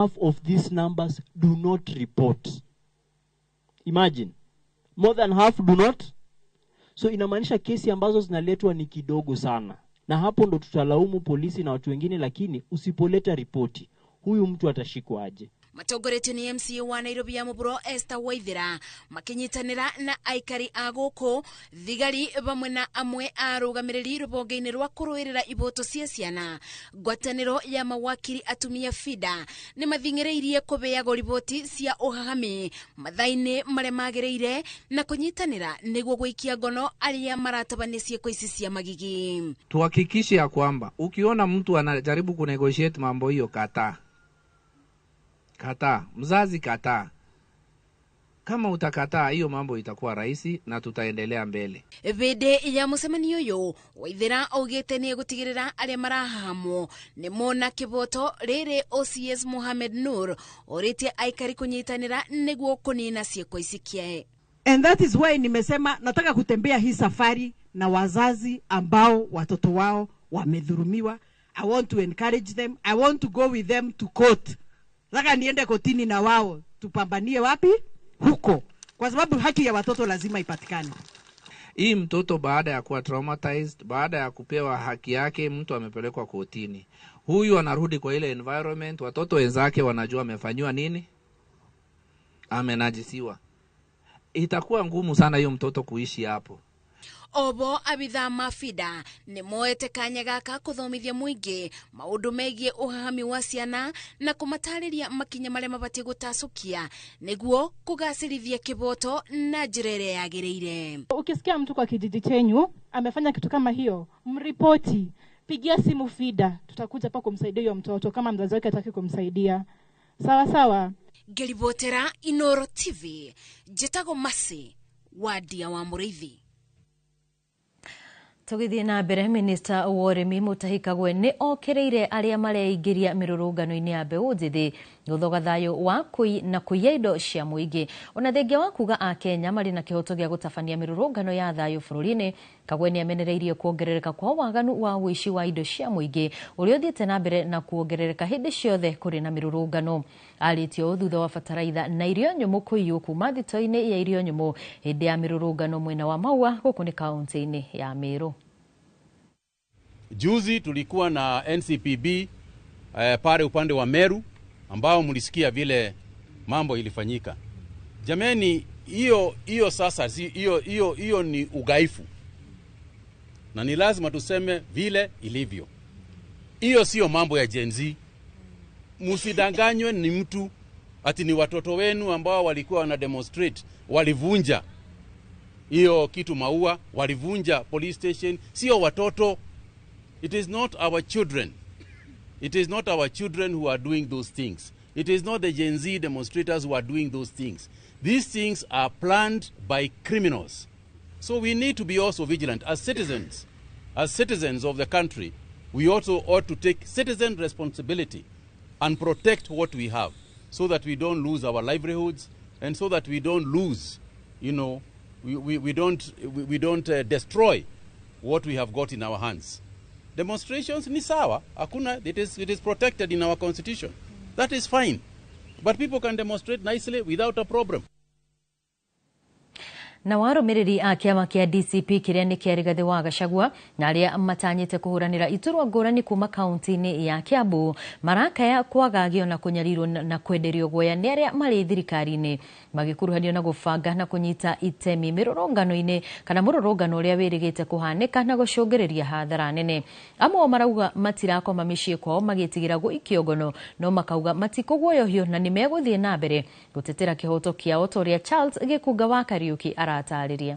Half of these numbers do not report. Imagine, more than half do not. So inamaanisha kesi ambazo zinaletwa ni kidogo sana, na hapo ndo tutalaumu polisi na watu wengine, lakini usipoleta ripoti, huyu mtu atashikwa aje? Matongoretio ni MCA wa Nairobi ya Mũhuro Esther Waithera makinyitanĩra na aikari a gũkũ, thigari vamwe na amwe a arũgamĩrĩri rũhonge-inĩ rwa kũrũĩrĩra ihoto cia ciana. Ngwatanĩro ya mawakiri atumia FIDA nĩ mathing'ĩrĩirie kũheagwo riboti cia ũhahami mathaa-inĩ marĩa magĩrĩire na kũnyitanĩra nĩguo gũikia ngono arĩa maratabania ciĩko ici cia magigi. Tuhakikishe ya kwamba ukiona mtu anajaribu kunegotiate mambo hiyo, kataa. Kataa, mzazi kataa. Kama utakataa, hiyo mambo itakuwa rahisi na tutaendelea mbele. Hĩndĩ ya mũcemanio ũyũ, Waithera augĩte nĩ egũtigĩrĩra arĩa marahahamwo nĩ mona kĩboto rĩrĩ. OCS Mohamed Nur orĩtie aikari kũnyitanĩra nĩguo kũnina ciĩko ici kĩae. And that is why nimesema nataka kutembea hii safari na wazazi ambao watoto wao wamedhulumiwa. I want to encourage them. I want to go with them to court. Nataka niende kotini na wao, tupambanie wapi? Huko. Kwa sababu haki ya watoto lazima ipatikane. Hii mtoto baada ya kuwa traumatized, baada ya kupewa haki yake, mtu amepelekwa kotini, huyu anarudi kwa ile environment, watoto wenzake wanajua amefanyiwa nini, amenajisiwa. Itakuwa ngumu sana hiyo mtoto kuishi hapo. Obo abithaa ma FIDA nĩ moete kanya gaka kũthomithia mũingĩ maũndũ megiĩ ũhahami wa ciana na kũmatarĩria makinya marĩa mabatiĩ gũtacũkia nĩguo kũgacĩrithia kĩboto na njĩra ĩrĩa yagĩrĩire. Ukisikia mtu kwa kijiji chenyu amefanya kitu kama hiyo, mripoti, pigia simu FIDA, tutakuja hapa kumsaidia huyo mtoto kama mzazi wake hataki kumsaidia. Sawa sawa. Ngĩribotera Inoro TV, njĩtagwo Masi Wadia wa Mũrĩithi. Tũgĩthiĩ na mbere, minista wa ũrĩmi Mutahi Kagwe nĩ okĩrĩire arĩa mareingĩria mĩrũrũngano-inĩ ya mbeũ njĩthĩ gũthoga thayũ wa kũi na kũiya indo cia mũingĩ. Ona thengia wa kuga akenya marĩ na kĩhoto gĩa gũtabania mĩrũrũngano ya thayũ bũrũri-inĩ, Kagwe nĩ amenereirie kuongerereka kwa waganu wa ũici wa indo cia mũingĩ ũrĩa ũthiĩte na mbere na kuongerereka hĩndĩ ciothe kũrĩ na mĩrũrũngano. Arĩtie ũũ thutha wa bataraitha na irio nyũmũ kũiywo kuma thito-inĩ ya irio nyũmũ hĩndĩ ya mĩrũrũngano mwena wa Maua gũkũ nĩ kaunti-inĩ ya Meru. Juzi tulikuwa na NCPB pale upande wa Meru ambao mlisikia vile mambo ilifanyika. Jameni, hiyo hiyo sasa hiyo hiyo hiyo ni ugaifu. Na ni lazima tuseme vile ilivyo. Hiyo sio mambo ya Gen Z. Msidanganywe ni mtu ati ni watoto wenu ambao walikuwa wana demonstrate, walivunja hiyo kitu Maua, walivunja police station. Sio watoto. It is not our children. It is not our children who are doing those things. It is not the Gen Z demonstrators who are doing those things. These things are planned by criminals. So we need to be also vigilant as citizens. As citizens of the country, we also ought to take citizen responsibility and protect what we have so that we don't lose our livelihoods and so that we don't lose, we don't destroy what we have got in our hands. Demonstrations ni sawa, hakuna, it is protected in our constitution. That is fine. But people can demonstrate nicely without a problem. Na warũmĩrĩri a kĩama kĩa DCP kĩrĩa nĩ kĩa Rigathĩ wa Gachagua na arĩa matanyĩte kũhũranĩra iturwa ngũrani kuma kaunti-inĩ ya Kiambu marakaya kwagagio na kũnyarirwo na kwenderio guoya nĩ arĩa marĩ thirikari-inĩ magĩkuruhanio na gũbanga na kũnyita itemi mĩrũrũngano-inĩ kana mũrũrũngano ũrĩa wĩrĩgĩte kũhanĩka na gũcũngĩrĩria hathara nene. Amwe marauga matirakoma mĩciĩ kwao magĩtigĩra gũikio ngono, no makauga matikũguoyohio na nĩ megũthiĩ na mbere gũtetera kĩhoto kĩao ta ũrĩa Charles Gĩkunga wa Kariũki aratarĩria.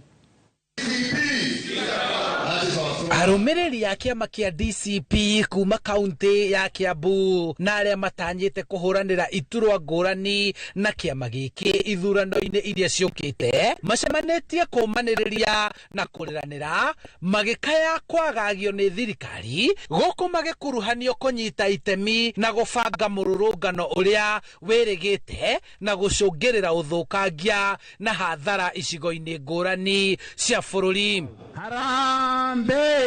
Arũmĩrĩri a kĩama kĩa DCP kuma kaunti ya Kiambu na arĩa matanyĩte kũhũranĩra iturwa ngũrani na kĩama gĩkĩ ithurano-inĩ iria ciũkĩte macemanĩtie kũmanĩrĩria na kũrĩranĩra magĩkaya kwagagio nĩ thirikari gũkũ magĩkuruhanio kũnyita itemi na gũbanga mũrũrũngano ũrĩa wĩrĩgĩte na gũcũngĩrĩra ũthũkangia na hathara icigo-inĩ ngũrani cia bũrũri. Harambee!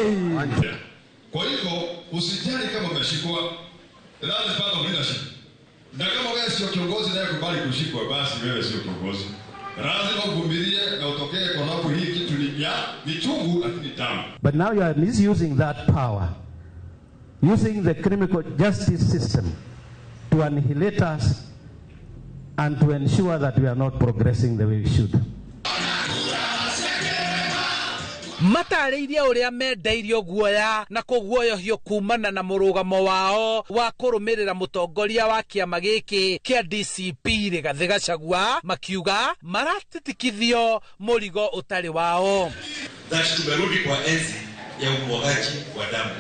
Kwa hivyo usijali kama umeshikwa. That is part of leadership. Na kama wewe sio kiongozi naye kubali kushikwa, basi wewe sio kiongozi. Lazima uvumilie na utokee, kwa sababu hii kitu ni ya ni chungu lakini tamu. But now you are misusing that power, using the criminal justice system to annihilate us and to ensure that we are not progressing the way we should. Matarĩirie ũrĩa mendeirio guoya na kũguoyohio kumana na mũrũgamo wao wa kũrũmĩrĩra mũtongoria wa kĩama gĩkĩ kĩa DCP Rigathĩ Gachagua, makiuga maratitikithio mũrigo ũtarĩ wao. That tumerudi kwa enzi ya umwagaji wa damu.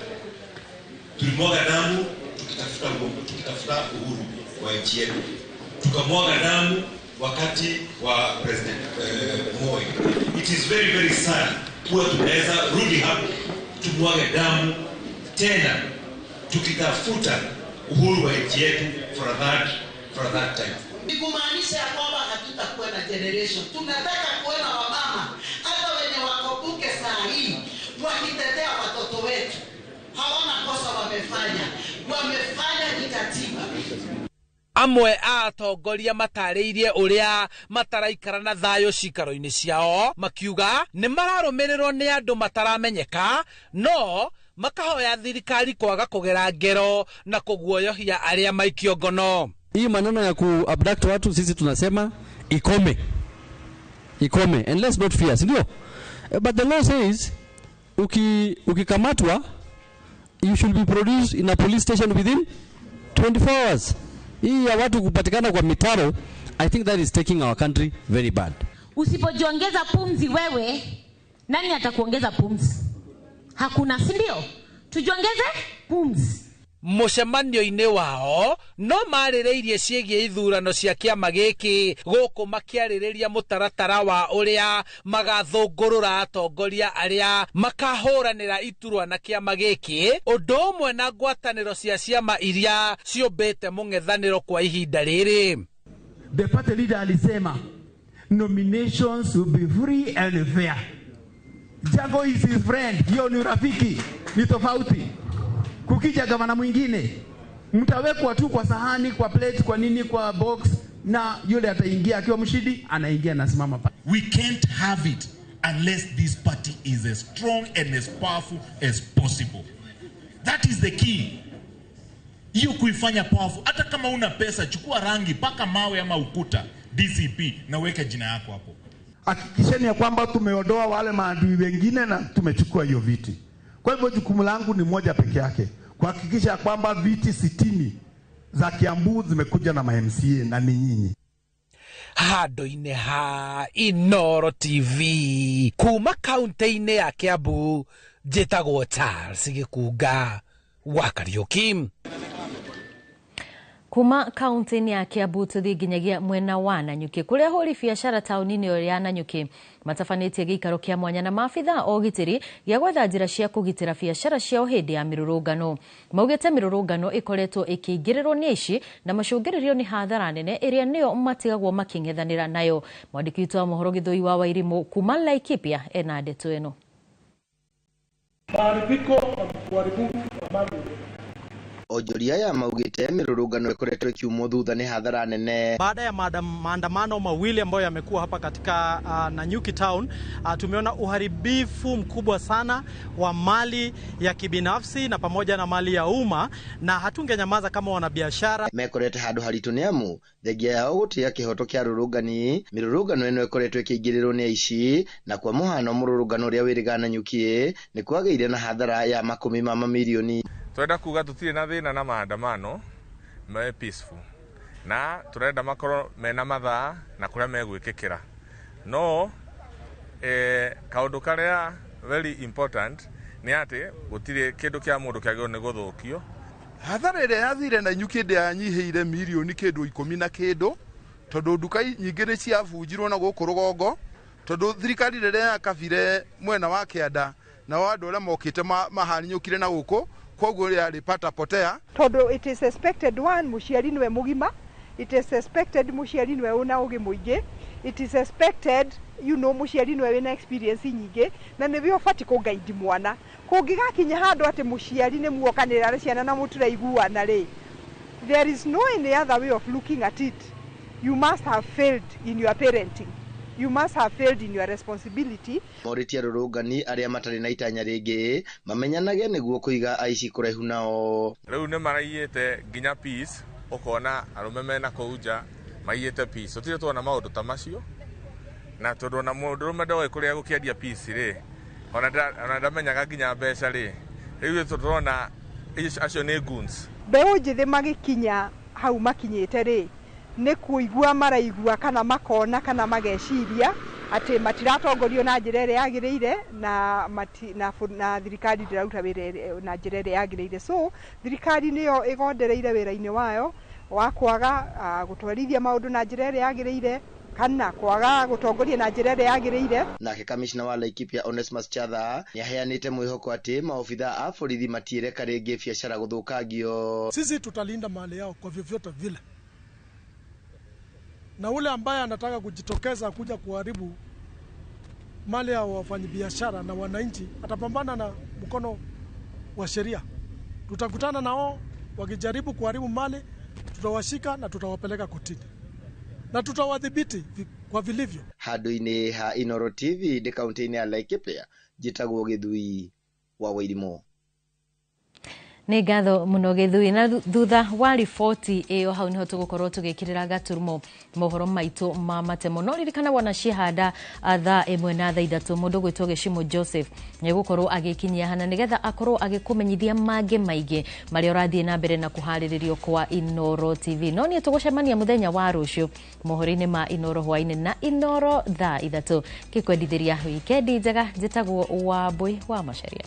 Tulimwaga damu tukitafuta uhuru wa nchi yetu, tukamwaga damu wakati wa President Moi. It is very very sad kuwa tunaweza rudi hapo tumwage damu tena tukitafuta uhuru wa nchi yetu for that time. Ni kumaanisha ya kwamba hatutakuwa na generation. Tunataka kuona wamama hata wenye wako bunge saa hii wakitetea watoto wetu. Hawana kosa wamefanya, wamefanya ni katiba. Amwe a atongoria matarĩirie ũrĩa mataraikara na thayũ cikaro-inĩ ciao, makiuga nĩ mararũmĩrĩrwo nĩ andũ mataramenyeka, no makahoya thirikari kwaga kũgera ngero na kũguoyohia arĩa maikio ngono. Hii maneno ya kuabduct watu sisi tunasema ikome, ikome, and let's not fear, si ndio? But the law says ukikamatwa you should be produced in a police station within 24 hours. Hii ya watu kupatikana kwa mitaro, I think that is taking our country very bad. Usipojiongeza pumzi wewe, nani atakuongeza pumzi? Hakuna, si ndio? Tujiongeze pumzi. Mũcemanio-inĩ wao no marĩrĩirie ciĩgiĩ ithurano cia kĩama gĩkĩ gũkũ makĩarĩrĩria mũtaratara wa ũrĩa magathũngũrũra atongoria arĩa makahũranĩra iturwa na kĩama gĩkĩ, ũndũ ũmwe na ngwatanĩro cia ciama iria ciũmbĩte mũng'ethanĩro kwa ihinda rĩrĩ. The party leader alisema nominations will be free and fair. Jago is his friend, hiyo ni urafiki, ni tofauti. Kukija gavana mwingine mtawekwa tu kwa sahani, kwa plate, kwa nini, kwa box, na yule ataingia akiwa mshindi, anaingia na simama pale. We can't have it unless this party is as strong and as powerful as possible. That is the key. Hiyo kuifanya powerful. Hata kama una pesa, chukua rangi, paka mawe ama ukuta DCP na weka jina yako hapo. Hakikisheni ya kwamba tumeondoa wale maadui wengine na tumechukua hiyo viti. Kwa hivyo jukumu langu ni moja peke yake, kuhakikisha kwamba viti 60 za Kiambu zimekuja na ma-MCA na ni nyinyi. Handũ-inĩ ha Inoro TV kuma kaunti-inĩ ya Kiambu, njĩtagwo Charles Gĩkunga wa Kariũki. Kuma kaunti-inĩ ya Kiambu tũthiĩ nginyagia mwena wa Nanyuki kũrĩa ahũri biacara taũni-inĩ ĩyo ya Nanyuki matabanĩtie gĩikaro kĩa mwanya na maabitha a ũgitĩri gĩa gwetha njĩra cia kũgitĩra biacara ciao hĩndĩ ya mĩrũrũngano. Maugĩte mĩrũrũngano ĩkoretwo ĩkĩingĩrĩrwo nĩ aici na macũngĩrĩrio nĩ hathara nene ĩrĩa nĩyo matigagwo makĩng'ethanĩra nayo. Mwandĩki witũ wa mohoro Gĩthũi wa Wairimũ kuma Laikipia ena ndeto ĩno. Maharibiko na uharibifu wa mali. Onjoria aya maugĩte mĩrũrũngano ĩkoretwo ĩkiumwo thutha nĩ hathara nene. Baada ya maandamano mawili ambayo yamekuwa hapa katika Nanyuki town, tumeona uharibifu mkubwa sana wa mali ya kibinafsi na pamoja na mali ya umma, na hatungenyamaza kama wanabiashara. Mekorete handũ haritũ nĩ amu thengia yao gũtĩa kĩhoto kĩa arũrũngani, mĩrũrũngano ĩno ĩkoretwo ĩkĩingĩrĩrwo nĩ aici, na kwa mũhano mũrũrũngano ũrĩa wĩrĩga Nanyuki nĩ kwagĩire na hathara ya makũmi ma mamirioni. Turenda kuga tutire na thina na maandamano me peaceful, na turenda makorwo mena mathaa na kuria megwikikira, no kaundu karia very important ni ati gutire kindu kia mundu kiagirwo ni guthukio. Hathara ĩrĩa yathire Nanyuki ndĩyanyiihĩire mirioni kĩndũ 10 na kĩndũ, tondũ nduka nyingĩ nĩ ciabunjirwo na gũkũ rũgongo, tondũ thirikari rĩrĩa yakabire mwena wa kĩanda na andũ arĩa mokĩte mahaninyũkire na gũkũ, koguo yarĩ pata potea. Tondũ it is expected one mũciari nĩwe mũgima, it is expected mũciari nĩwe ũna ũgĩ mũingĩ, it is expected mũciari nĩwe wĩna experience nyingĩ na nĩwe ũbatiĩ kũgaidi mwana. Kũngĩgakinya handũ atĩ mũciari nĩ muokanĩra na ciana na mũtiraiguana rĩ, There is no any other way of looking at it. You must have failed in your parenting. You must have failed in your responsibility. Morĩtie arũrũngani arĩa matarĩ na itanya rĩngĩ mamenyanage nĩguo kũiga aici kũraihu nao. Rĩu nĩ maraiyĩte nginya peace, ũkona arũme mena kũu nja maiyĩte peace. Tũtirĩ tuona maũndũ ta macio, na tondũ ona mũndũrũme ndoĩ kũrĩa gũkĩendia peace rĩ, ona ndamenyaga nginya mbeca rĩ, rĩu tũrona acio nĩ goons. Mbeũ njĩthĩ magĩkinya hau makinyĩte rĩ, nĩ kũigua maraigua kana makona kana mageciria atĩ matiratongorio na njĩra ĩrĩa yagĩrĩire na thirikari ndĩraruta wĩra na njĩra ĩrĩa yagĩrĩire. So thirikari nĩyo ĩgondereire wĩra-inĩ wayo wa kwaga gũtwarithia maũndũ na njĩra ĩrĩa yagĩrĩire kana kwaga gũtongoria na njĩra ĩrĩa yagĩrĩire. Nake kamishna wa Laikipia Onesmus Chatha nĩaheanĩte mwĩhoko atĩ maobitha a borithi matiĩreka rĩngĩ biacara gũthũkangio. Sisi tutalinda mali yao kwa vyovyote vile, na ule ambaye anataka kujitokeza kuja kuharibu mali ya wafanyabiashara na wananchi atapambana na mkono wa sheria. Tutakutana nao wakijaribu kuharibu mali, tutawashika na tutawapeleka kotini na tutawadhibiti kwa vilivyo. Handũ-inĩ ha Inooro TV ndĩ kaunti-inĩ ya Laikipia, njĩtagwo Gĩthui wa Wairimu. Nĩ ngatho mũno Gĩthui. Na thutha wa riboti ĩyo hau nĩho tũgũkorwo tũgĩkĩrĩra gaturumo mohoro maitũ ma matemo. No ririkana wona cihanda thaa 1 na thaa 3 mũndũ gwĩtwo Gĩcimo Joseph nĩegũkorwo agĩkinyia hana nĩgetha akorwo agĩkũmenyithia mangĩ maingĩ marĩa ũrathiĩ na mbere na kũharĩrĩrio kwa Inooro TV. No niĩ tũgũcemania mũthenya wa rũciũ mohoro-inĩ ma Inooro hwainĩ na Inooro thaa 3. Ngĩkwendithĩria wikendi njega. Njĩtagwo Wambui wa Macharia.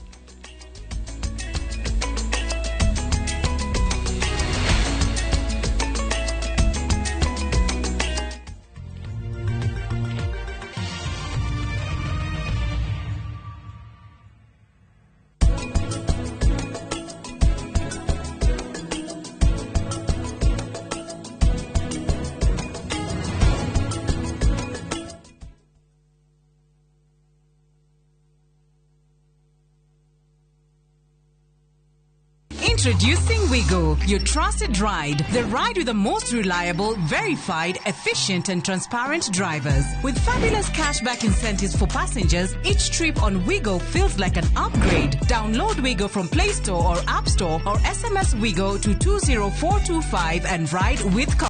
Introducing Wigo, your trusted ride. The ride with the most reliable, verified, efficient and transparent drivers. With fabulous cashback incentives for passengers, each trip on Wigo feels like an upgrade. Download Wigo from Play Store or App Store or SMS Wigo to 20425 and ride with confidence.